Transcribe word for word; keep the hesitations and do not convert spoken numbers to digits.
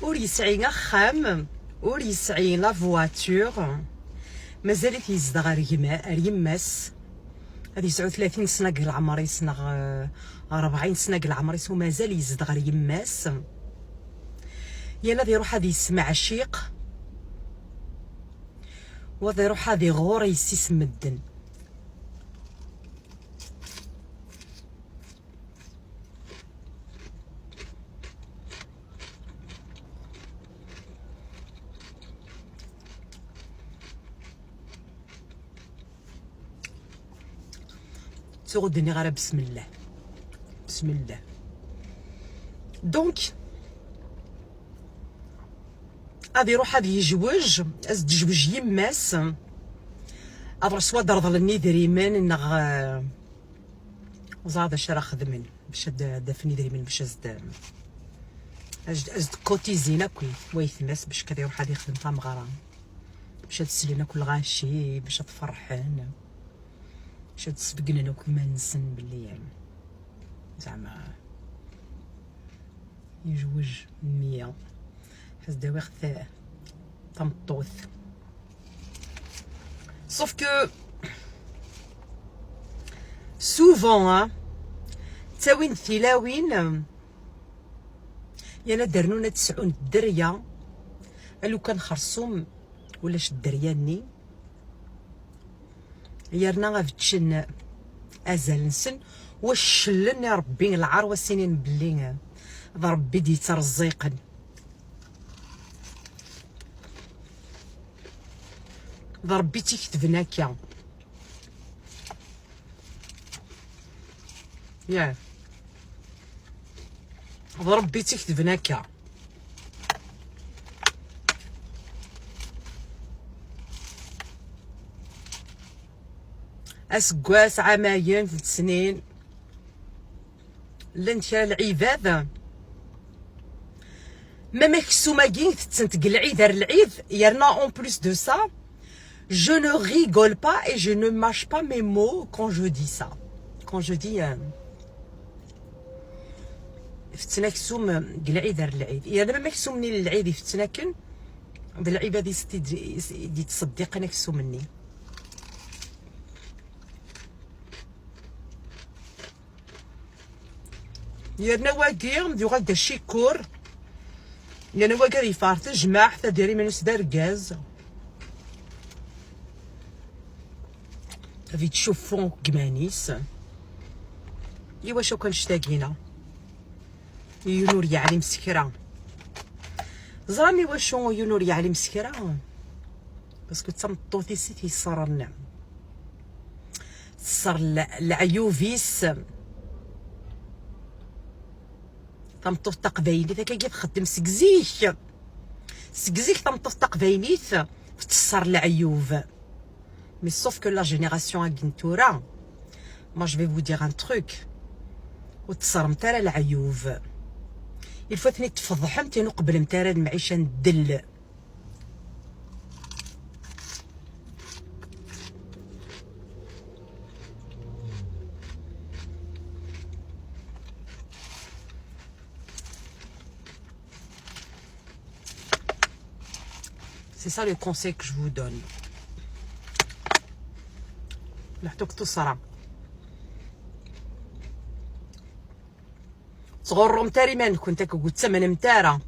Ur yesɛi axxam, ur yesɛi la voiture, mazal-it yezdeɣ ar gma-, ar yemma-s. Ad yesɛu tlatin sna deg leɛmer-is neɣ, eh, rebɛin sna deg leɛmer-is, u mazal yezdeɣ ar yemma-s. Yal ad iruḥ ad yesmeɛciq, u ad iruḥ ad iɣur yessi-s n medden. Ttuɣ ur d-nniɣ ara besmillah. Besmillah. Donc, ad iruḥ ad yejwej, ad s-d-tejwej yemma-s. Ad, soit ad reḍlen idrimen, neɣ, eh, ur ẓriɣ d acu ara xedmen bac ad, ad d-afen idrimen bac ad s-d-, ad s-d-, ad s-d-kotizin akk i waytma-s bac ad iruḥ ad yexdem tameɣra, bac ad slen akk lɣaci, bac ad ferḥen, bac ad sbeggnen akk iman-nsen belli, eh, zeɛma yejwej mmi. Ad s-d-awiɣ ta-, tameṭṭut. Sauf que souvent, hein, ttawin-d tilawin, euh, yal ad d-rnun ad sɛun dderya, a lukan xersum ulac dderya-nni, yerna ad ččen azal-nsen, wa ccellen i Rebbi, lɛar wa s-inin belli d Rebbi d-yettreẓẓiqen. D Rebbi i tt-iketben akka. Yah. D Rebbi i tt-iketben akka. Aseggas, ɛamayen, d snin. Llant kra lɛibad, même aksum-agi tetten-t deg lɛid ar lɛid, yerna en plus de ça, je ne rigole pas et je ne mâche pas mes mots quand je dis ça. Quand je dis, euh, tetten aksum, euh, deg lɛid ar lɛid, yerna même aksum-nni n lɛid i tetten akken, d lɛibad i s-t-id-, i s-, i d-yettṣeddiqen aksum-nni. Yerna wagi yuɣal d acikkur. Yerna wagi ad yeffer tajmaɛt, ad yerr iman-is d argaz. Ad yettcuffu deg iman-is. Iwacu akk annect-agi-na? Yiwen ur yeɛlim s kra. Ẓram iwacu yiwen ur yeɛlim s kra? Parce que d tameṭṭut-is i t-yessren. Tesser le-, leɛyub-is. Tameṭṭut taqbaylit, akkagi txeddem seg zik. Seg zik tameṭṭut taqbaylit tettesser leɛyub. Mais sauf que la génération-agi n tura, moi je vais vous dire un truc. Ur tesserremt ara leɛyub. Il faut ad ten-id-tfeḍḥemt, inu qeblemt ara lemɛica n ddel. C'est ça le conseil que je vous donne. Neḥtuk tusra. Tɣurrumt ara iman-nkent akka, ur tettamnemt ara.